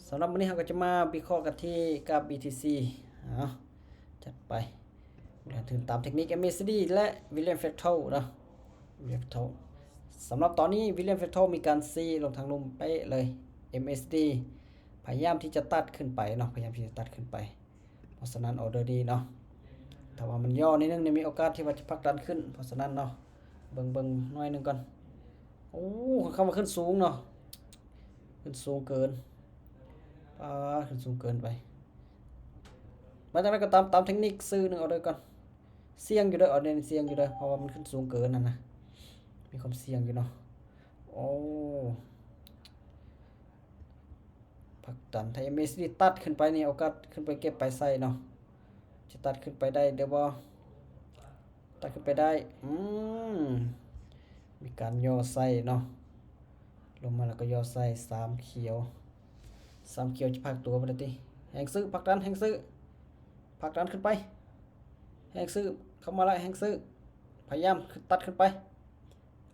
ສຳລັບມື້ນີ້ເຮົາກໍຈະມາວິເຄາະກັນທີ່ກາບ ບີ ທີ ຊີ ເອົາ ຈັດໄປ ເລື່ອນທຶນຕາມເທັກນິກ ເອັມ ເອ ຊີ ດີ ແລະ ວິລຽມ ເຟໂທ ເນາະ ວິລຽມ ເຟໂທ. ສຳລັບຕອນນີ້ ວິລຽມ ເຟໂທ ມີການຊີ້ລົງທາງລຸ່ມເປະເລີຍ ເອັມ ເອ ຊີ ດີ ພະຍາຍາມທີ່ຈະຕັດຂຶ້ນໄປເນາະ ພະຍາຍາມທີ່ຈະຕັດຂຶ້ນໄປ. ເພາະສະນັ້ນ ອອເດີນີ້ເນາະ ຖ້າວ່າມັນຍໍ້ໜ້ອຍໜຶ່ງນີ້ ມີໂອກາດທີ່ວ່າຈະຜັກດັນຂຶ້ນ. ເພາະສະນັ້ນເນາະ ເບິ່ງ ເບິ່ງໜ້ອຍໜຶ່ງກ່ອນ. ໂອ້ ຄ່ອນຂ້າງວ່າຂຶ້ນສູງເນາະ ຂຶ້ນສູງເກີນ ປາດ ຂຶ້ນສູງເກີນໄປ. ມາຈັ່ງໃດກໍຕາມ ຕາມເທັກນິກຊື້ໜຶ່ງອອເດີກ່ອນ. ສ່ຽງຢູ່ເດີ ອອເດີນີ້ສ່ຽງຢູ່ເດີ ເພາະວ່າມັນຂຶ້ນສູງເກີນຫັ້ນນະ ມີຄວາມສ່ຽງຢູ່ເນາະ. ໂອ້ ຜັກດັນ ຖ້າ ເອັມ ເອ ຊີ ດີ ຕັດຂຶ້ນໄປນີ້ ໂອກາດຂຶ້ນໄປເກັບໄປໃສ່ເນາະ ຈະຕັດຂຶ້ນໄປໄດ້ຫຼືບໍ່? ຕັດຂຶ້ນໄປໄດ້ ອືມ ມີການຍໍໃສ່ເນາະ ລົງມາແລ້ວກໍຍໍໃສ່ ສາມຂຽວ ສາມຂຽວຈະພັກຕົວບໍ່ໄດ້ຕິ. ແຮງຊື້ ຜັກດັນ ແຮງຊື້ ຜັກດັນຂຶ້ນໄປ ແຮງຊື້ ເຂົ້າມາລະ ແຮງຊື້ ພະຍາຍາມຕັດຂຶ້ນໄປ.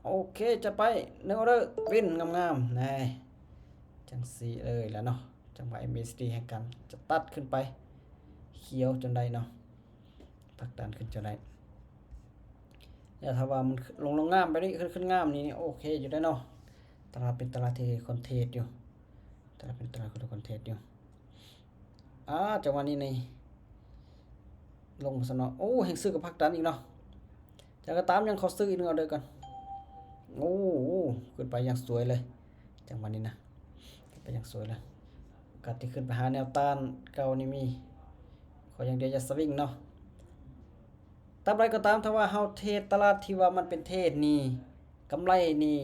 ໂອເຄ ຈັດໄປ ໜຶ່ງອອເດີ ວິນ ງາມໆ ແນ່ ຈັ່ງຊີ້ເລີຍລະເນາະ. ຈັງຫວະ ເອັມ ເອ ຊີ ດີ ແຫ່ງການຈະຕັດຂຶ້ນໄປ ຂຽວຈົນໄດ້ເນາະ ຜັກດັນຂຶ້ນຈົນໄດ້. ແລ້ວຖ້າວ່າມັນລົງ ລົງງາມແບບນີ້ ຂຶ້ນ ຂຶ້ນງາມນີ້ ໂອເຄຢູ່ໄດ໋ເນາະ. ຕະຫຼາດເປັນຕະຫຼາດທີ່ຄວນເທດຢູ່ ຕະຫຼາດເປັນຕະຫຼາດທີ່ຄວນເທດຢູ່. ອາ ຈັງຫວະນີ້ນີ້ ລົງຊັ້ນເນາະ. ໂອ້ ແຮງຊື້ກໍຜັກດັນອີກເນາະ. ຈັ່ງໃດກໍຕາມ ຍັງຂໍຊື້ອີກໜຶ່ງອອເດີກ່ອນ. ໂອ້ ຂຶ້ນໄປຢ່າງສວຍເລີຍ ຈັງຫວະນີ້ນະ ຂຶ້ນໄປຢ່າງສວຍເລີຍ. ໂອກາດທີ່ຂຶ້ນໄປຫາແນວຕ້ານເກົ່ານີ້ມີ ຂໍຢ່າງດຽວຢ່າສະວິງເນາະ. ຕາມໃດກໍຕາມ ຖ້າວ່າເຮົາເທຣດຕະຫຼາດທີ່ວ່າມັນເປັນເທຣນນີ້ ກຳໄລນີ້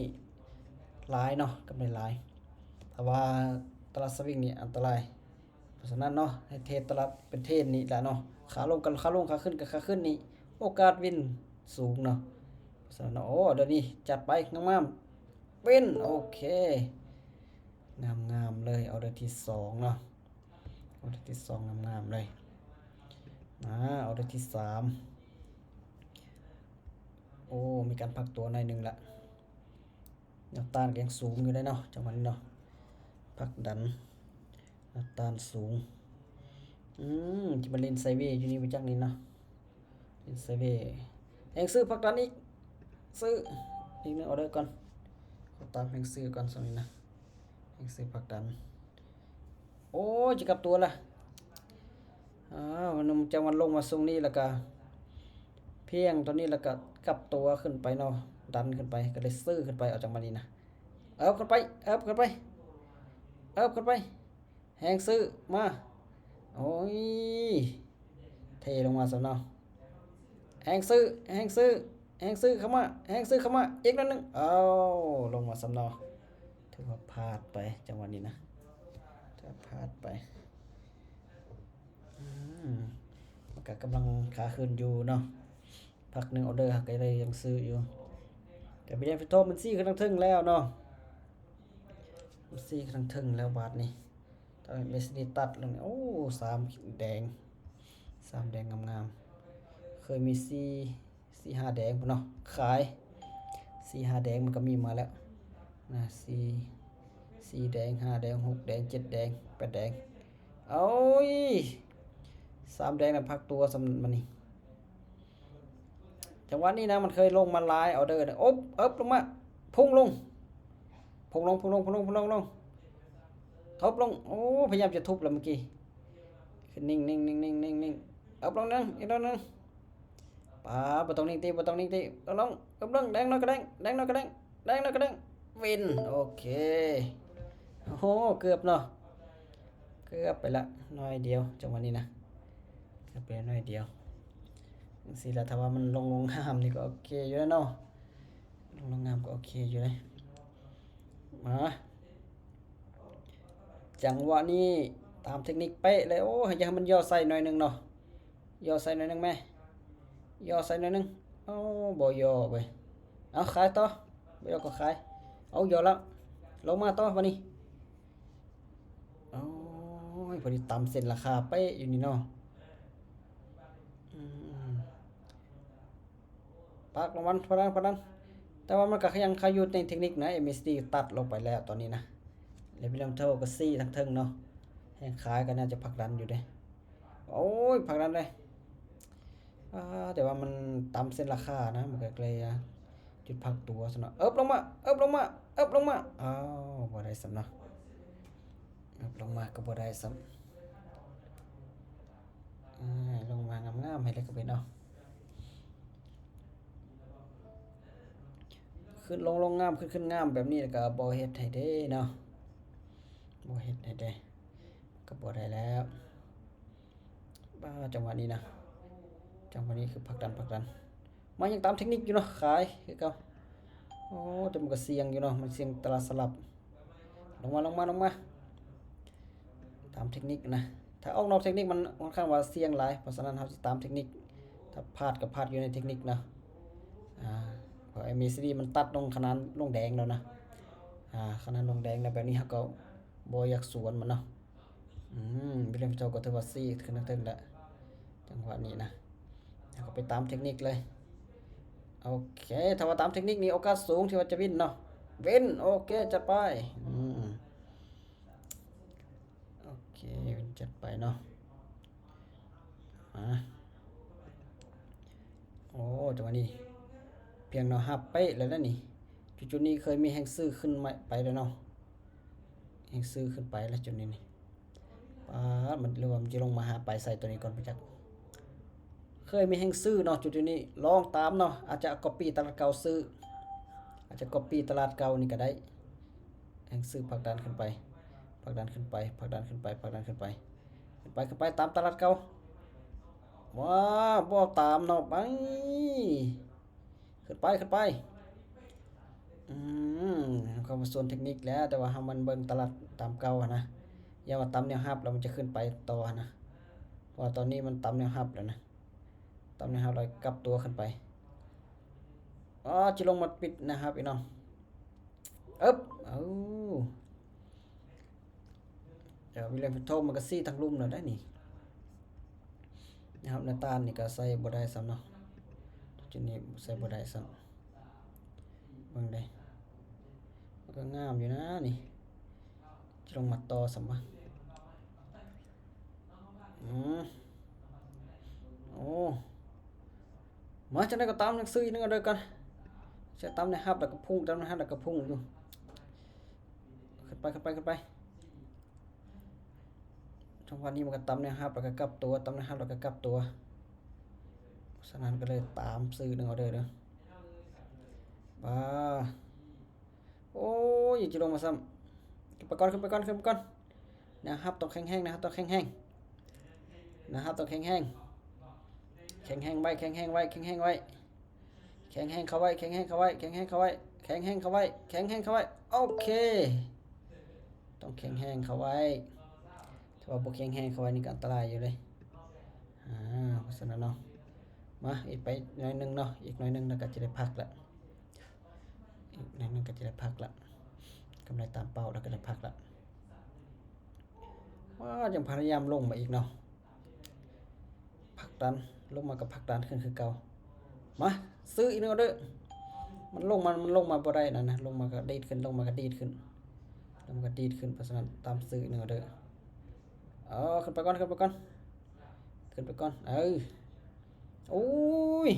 ຫຼາຍເນາະ ກຳໄລຫຼາຍ. ແຕ່ວ່າຕະຫຼາດສະວິງນີ້ອັນຕະລາຍ. ເພາະສະນັ້ນເນາະ ໃຫ້ເທຣດຕະຫຼາດເປັນເທຣນນີ້ແຫຼະເນາະ ຂາລົງກໍຂາລົງ ຂາຂຶ້ນກໍຂາຂຶ້ນນີ້ ໂອກາດວິນສູງເນາະ. ເພາະສະນັ້ນເນາະ ໂອ້ ດຽວນີ້ຈັດໄປງາມໆ ວິນ ໂອເຄ ງາມໆເລີຍ. ອອເດີທີສອງເນາະ ອອເດີທີສອງງາມໆເລີຍ. ອາ ອອເດີທີສາມ ໂອ້ ມີການພັກຕົວໜ້ອຍໜຶ່ງລະ. ແນວຕ້ານກໍຍັງສູງຢູ່ເດ້ເນາະ ຈັງຫວະນີ້ເນາະ ຜັກດັນ ແນວຕ້ານສູງ. ອືມ ຈະມາຫຼິ້ນໄຊເວຢູ່ນີ້ບໍ່ຈັກນີ້ເນາະ ຫຼິ້ນໄຊເວ. ແຮງຊື້ຜັກດັນອີກ ຊື້ອີກໜຶ່ງອອເດີກ່ອນ. ຂໍຕາມແຮງຊື້ກ່ອນຊ່ວງນີ້ນະ ແຮງຊື້ຜັກດັນ. ໂອ້ຍ ຈະກັບຕົວລະ. ອ້າວ ມັນ ຈັງຫວະລົງມາຊ່ວງນີ້ແລ້ວກະພຽງຕອນນີ້ ແລ້ວກະກັບຕົວຂຶ້ນໄປເນາະ ດັນຂຶ້ນໄປ ກໍເລີຍຊື້ຂຶ້ນໄປ. ເອົາ ຈັງຫວະນີ້ນະ ເອິບຂຶ້ນໄປ ເອິບຂຶ້ນໄປ ເອິບຂຶ້ນໄປ ແຮງຊື້ມາ. ໂອ້ຍ ເທລົງມາຊ້ຳເນາະ ແຮງຊື້ ແຮງຊື້ ແຮງຊື້ເຂົ້າມາ ແຮງຊື້ເຂົ້າມາອີກໜ້ອຍໜຶ່ງ. ເອົາ ລົງມາຊ້ຳເນາະ ຖືວ່າພາດໄປ ຈັງຫວະນີ້ນະ ຖືວ່າພາດໄປ. ອືມ ມັນກະກຳລັງຂາຂຶ້ນຢູ່ເນາະ ພັກໜຶ່ງອອເດີ ຫາກກໍໄດ້ຍັງຊື້ຢູ່. ແຕ່ William Fito ມັນຊີ້ຂຶ້ນທາງເທິງແລ້ວເນາະ ມັນຊີ້ຂຶ້ນທາງເທິງແລ້ວບາດນີ້. ຕອນ ເອັມ ເອສ ນີ້ຕັດລົງນີ້ ໂອ້ ສາມແດງ ສາມແດງງາມໆ ເຄີຍມີສີ່ ສີ່ຫ້າແດງພຸ້ນເນາະ ຂາຍ ສີ່ຫ້າແດງ ມັນກໍມີມາແລ້ວນະ ສີ່ ສີ່ແດງ ຫ້າແດງ ຫົກແດງ ເຈັດແດງ ແປດແດງ. ໂອ້ຍ ສາມແດງນະ ພັກຕົວຊ້ຳບັດນີ້. ຈັງຫວະນີ້ນະ ມັນເຄີຍລົງມາຫຼາຍອອເດີນະ ອົບ ເອິບລົງມາ ພຸ່ງລົງ ພຸ່ງລົງ ພຸ່ງລົງ ພຸ່ງລົງ ພຸ່ງລົງ ທົບລົງ. ໂອ້ ພະຍາຍາມຈະທຸບແລ້ວເມື່ອກີ້ ຂຶ້ນ ນິ່ງໆໆໆໆ ເອິບລົງໜຶ່ງ ອີກດອກໜຶ່ງ. ປາ ບໍ່ຕ້ອງນິ່ງຕິ ບໍ່ຕ້ອງນິ່ງຕິ ເອົາລົງ ເອົາລົງ ແດງໜ້ອຍກໍແດງ ແດງໜ້ອຍກໍແດງ ແດງໜ້ອຍກໍແດງ ວິນ. ໂອເຄ ໂອ້ ເກືອບເນາະ ເກືອບໄປລະໜ້ອຍດຽວ ຈັງຫວະນີ້ນະ ເກືອບໄປໜ້ອຍດຽວ. ຈັ່ງຊີ້ລະ ຖ້າວ່າມັນລົງ ລົງງາມນີ້ກໍໂອເຄຢູ່ແລ້ວເນາະ ລົງ ລົງງາມກໍໂອເຄຢູ່ເດ້. ມາ ຈັງຫວະນີ້ຕາມເທັກນິກເປະເລີຍ. ໂອ້ ຢາກໃຫ້ມັນຍໍໃສ່ໜ້ອຍໜຶ່ງເນາະ ຍໍໃສ່ໜ້ອຍໜຶ່ງແມ ຍໍໃສ່ໜ້ອຍໜຶ່ງ. ໂອ້ ບໍ່ຍໍເວີຍ ເອົາ ຂາຍຕໍ່ ບໍ່ຍໍກໍຂາຍ. ເອົາ ຍໍແລ້ວ ລົງມາຕໍ່ບາດນີ້. ໂອ້ຍ ພໍດີຕາມເສັ້ນລາຄາເປະຢູ່ນີ້ເນາະ. ອືມ ປາກລະວັນ ພະນັ້ນ ພະນັ້ນ ແຕ່ວ່າມັນກໍຍັງຄາຢູ່ໃນເທັກນິກນະ. ເອັມ ເອສ ດີ ຕັດລົງໄປແລ້ວຕອນນີ້ນະ ແລະ William Fito ກໍຊີ້ທາງເທິງເນາະ ຍັງຂາຍກໍໜ້າຈະຜັກດັນຢູ່ເດ້. ໂອ້ຍ ຜັກດັນເດ້. ອ່າ ແຕ່ວ່າມັນຕຳເສັ້ນລາຄານະ ມັນກໍເລີຍຈຸດພັກຕົວຊັ້ນເນາະ. ເອິບລົງມາ ເອິບລົງມາ ເອິບລົງມາ. ອ້າວ ບໍ່ໄດ້ຊ້ຳເນາະ. ເອິບລົງມາກໍບໍ່ໄດ້ຊ້ຳ. ອ່າ ລົງມາງາມໆ ໃຫ້ເລີຍກໍເປັນເອົາ. ຂຶ້ນລົງ ລົງງາມ ຂຶ້ນ ຂຶ້ນງາມແບບນີ້ ແລ້ວກໍບໍ່ເຮັດໃຫ້ເດ້ເນາະ. ບໍ່ເຮັດໃຫ້ເດ້ ກໍບໍ່ໄດ້ແລ້ວ. ປ້າ ຈັງຫວະນີ້ນະ ຈັງຫວະນີ້ຄືຜັກດັນ ຜັກດັນ. ມາຍັງຕາມເທັກນິກຢູ່ເນາະ ຂາຍຄືເກົ່າ. ໂອ້ ແຕ່ມັນກໍສ່ຽງຢູ່ເນາະ ມັນສ່ຽງຕະຫຼາດສະຫຼັບ. ລົງມາ ລົງມາ ລົງມາ. ຕາມເທັກນິກນະ. ຖ້າອອກນອກເທັກນິກມັນຂ້ອນຂ້າງວ່າສ່ຽງຫຼາຍ, ເພາະສະນັ້ນເຮົາຊິຕາມເທັກນິກ. ຖ້າພາດກໍພາດຢູ່ໃນເທັກນິກເນາະ. ອາ ເພາະເອັມເອຊີດີມັນຕັດລົງຂະໜານລົງແດງແລ້ວນະ. ອາ ຂະໜານລົງແດງແລ້ວ ແບບນີ້ເຮົາກໍບໍ່ຢາກສວນມັນເນາະ. ອືມ ວິລຽມ ເຮົາກໍຖືວ່າຊີ້ຂຶ້ນທາງເທິງແລ້ວ ຈັງຫວະນີ້ນະ. ເຮົາກໍໄປຕາມເທັກນິກເລີຍ. ໂອເຄ ຖ້າວ່າຕາມເທັກນິກນີ້ ໂອກາດສູງທີ່ວ່າຈະວິນເນາະ. ວິນ ໂອເຄ ຈັດໄປ. ອືມ ໂອເຄ ວິນ ຈັດໄປເນາະ. ມາ ໂອ້ ຈັງຫວະນີ້ພຽງແນວຮັບເປະແລ້ວນະນີ້. ຈຸດໆນີ້ເຄີຍມີແຮງຊື້ຂຶ້ນມາໄປແລ້ວເນາະ. ແຮງຊື້ຂຶ້ນໄປແລ້ວຈຸດນີ້ນີ້. ປາດ ມັນ ຫຼືວ່າມັນຈະລົງມາຫາໄປໃສ່ຕົວນີ້ກ່ອນບໍ່ຈັກ. ເຄີຍມີແຮງຊື້ເນາະ ຈຸດໆນີ້. ລອງຕາມເນາະ. ອາດຈະກັອບປີ້ຕະຫຼາດເກົ່າຊື້. ອາດຈະກັອບປີ້ຕະຫຼາດເກົ່ານີ້ກໍໄດ້. ແຮງຊື້ຜັກດັນຂຶ້ນໄປ ຜັກດັນຂຶ້ນໄປ ຜັກດັນຂຶ້ນໄປ ຜັກດັນຂຶ້ນໄປ. ຂຶ້ນໄປ ຂຶ້ນໄປ ຕາມຕະຫຼາດເກົ່າ. ວ້າ ບໍ່ຕາມເນາະ ໄປ. ຂຶ້ນໄປ ຂຶ້ນໄປ. ອືມ ເຂົາມາສວນເທັກນິກແລ້ວ ແຕ່ວ່າເຮົາມັນເບິ່ງຕະຫຼາດຕາມເກົ່າຫັ້ນນະ. ຢ່າວ່າຕຳແນວຮັບແລ້ວມັນຈະຂຶ້ນໄປຕໍ່ຫັ້ນນະ. ເພາະວ່າຕອນນີ້ມັນຕຳແນວຮັບແລ້ວນະ. ຕຳແນວຮັບແລ້ວກັບຕົວຂຶ້ນໄປ. ອໍ ຈະລົງມາປິດແນວຮັບອີກເນາະ. ເອິບ ເອົາ. ດຽວວິລຽມ ເພິ່ນໂທມາກໍຊີ້ທາງລຸ່ມແລ້ວໄດ໋ນີ້. ແນວຮັບແນວຕ້ານນີ້ກໍໃສ່ບໍ່ໄດ້ຊ້ຳເນາະ. ຈຸດນີ້ໃສ່ບໍ່ໄດ້ຊ້ຳ. ເບິ່ງເດ້ ມັນກໍງາມຢູ່ນະນີ້. ຈະລົງມາຕໍ່ຊ້ຳວະ. ອືມ ໂອ້ ມາ ຈັ່ງໃດກໍຕາມໜັງສືອີກໜຶ່ງເດີກ່ອນ. ຈະຕາມແນວຮັບແລ້ວກໍພຸ່ງ ຕາມແນວຮັບແລ້ວກໍພຸ່ງຢູ່. ຂຶ້ນໄປ ຂຶ້ນໄປ ຂຶ້ນໄປ. ຈັງຫວະນີ້ມັນກໍຕາມແນວຮັບແລ້ວກໍກັບຕົວ ຕາມແນວຮັບແລ້ວກໍກັບຕົວ. ສະນັ້ນກໍເລີຍຕາມຊື້ໜຶ່ງອອເດີເດີ. ບາ ໂອ້ຍ ຈະລົງມາຊ້ຳ. ຂຶ້ນໄປກ່ອນ ຂຶ້ນໄປກ່ອນ ຂຶ້ນໄປກ່ອນ. ແນວຮັບຕ້ອງແຂງແຮງ ແນວຮັບຕ້ອງແຂງແຮງ ແນວຮັບຕ້ອງແຂງແຮງ. ແຂງແຮງໄວ້ ແຂງແຮງໄວ້ ແຂງແຮງໄວ້. ແຂງແຮງເຂົ້າໄວ້ ແຂງແຮງເຂົ້າໄວ້ ແຂງແຮງເຂົ້າໄວ້ ແຂງແຮງເຂົ້າໄວ້ ແຂງແຮງເຂົ້າໄວ້. ໂອເຄ ຕ້ອງແຂງແຮງເຂົ້າໄວ້. ຖ້າວ່າບໍ່ແຂງແຮງເຂົ້າໄວ້ນີ້ກໍອັນຕະລາຍຢູ່ເດ້. ອາ ເພາະສະນັ້ນເນາະ ມາ ອີກໄປໜ້ອຍໜຶ່ງເນາະ ອີກໜ້ອຍໜຶ່ງແລ້ວກໍຈະໄດ້ພັກລະ. ອີກໜ້ອຍໜຶ່ງກໍຈະໄດ້ພັກລະ. ກຳໄລຕາມເປົ້າແລ້ວກໍໄດ້ພັກລະ. ວ້າ ຍັງພະຍາຍາມລົງມາອີກເນາະ. ຜັກດັນ ລົງມາກໍຜັກດັນຂຶ້ນຄືເກົ່າ. ມາ ຊື້ອີກໜຶ່ງເດີ. ມັນລົງມາ ມັນລົງມາບໍ່ໄດ້ນັ້ນນະ. ລົງມາກໍດີດຂຶ້ນ ລົງມາກໍດີດຂຶ້ນ ລົງມາກໍດີດຂຶ້ນ. ເພາະສະນັ້ນຕາມຊື້ອີກໜຶ່ງເດີ. ເອີ ຂຶ້ນໄປກ່ອນ ຂຶ້ນໄປກ່ອນ ຂຶ້ນໄປກ່ອນ. ເອີ ໂອ້ຍ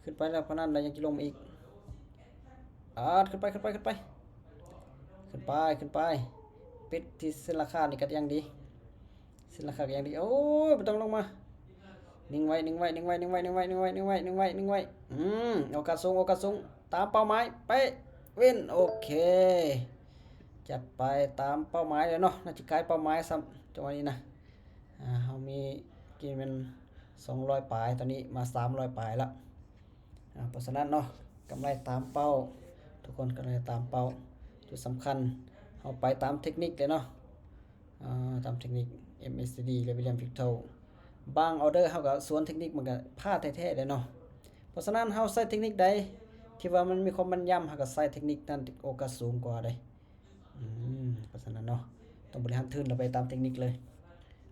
ຂຶ້ນໄປແລ້ວ ພະນັນໄດ້ຍັງຈະລົງມາອີກ. ອາ ຂຶ້ນໄປ ຂຶ້ນໄປ ຂຶ້ນໄປ ຂຶ້ນໄປ ຂຶ້ນໄປ. ປິດທີ່ເສັ້ນລາຄານີ້ກໍຍັງດີ ເສັ້ນລາຄາກໍຍັງດີ. ໂອ້ຍ ບໍ່ຕ້ອງລົງມາ. ນິ່ງໄວ້ ນິ່ງໄວ້ ນິ່ງໄວ້ ນິ່ງໄວ້ ອືມ ໂອກາດສູງ ໂອກາດສູງ. ຕາມເປົ້າໝາຍ ເປະ ວິນ. ໂອເຄ ຈັດໄປຕາມເປົ້າໝາຍແລ້ວເນາະ. ໜ້າຈະກາຍເປົ້າໝາຍຊ້ຳ ຈັງຫວະນີ້ນະ. ອາ ເຮົາມີກີ້ແມ່ນສອງຮ້ອຍປາຍ ຕອນນີ້ມາສາມຮ້ອຍປາຍລະ. ອາ ເພາະສະນັ້ນເນາະ ກຳໄລຕາມເປົ້າ ທຸກຄົນ ກຳໄລຕາມເປົ້າ. ຈຸດສຳຄັນ ເຮົາໄປຕາມເທັກນິກເລີຍເນາະ. ອາ ຕາມເທັກນິກ ເອັມເອສດີ ແລະ ວິລຽມ ວິກໂທ. ບາງອອເດີເຮົາກໍສວນເທັກນິກ ມັນກໍພາດແທ້ໆເດ້ເນາະ. ເພາະສະນັ້ນ ເຮົາໃຊ້ເທັກນິກໃດທີ່ວ່າມັນມີຄວາມແມ່ນຍຳ ເຮົາກໍໃຊ້ເທັກນິກນັ້ນ ໂອກາດສູງກວ່າເດ້. ອືມ ເພາະສະນັ້ນເນາະ ຕ້ອງບໍລິຫານທຶນ ແລ້ວໄປຕາມເທັກນິກເລີຍ.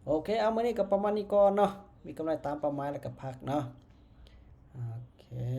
ໂອເຄ ເອົາ ມື້ນີ້ກໍປະມານນີ້ກ່ອນເນາະ. ມີກຳໄລຕາມເປົ້າໝາຍ ແລ້ວກໍພັກເນາະ. ໂອເຄ.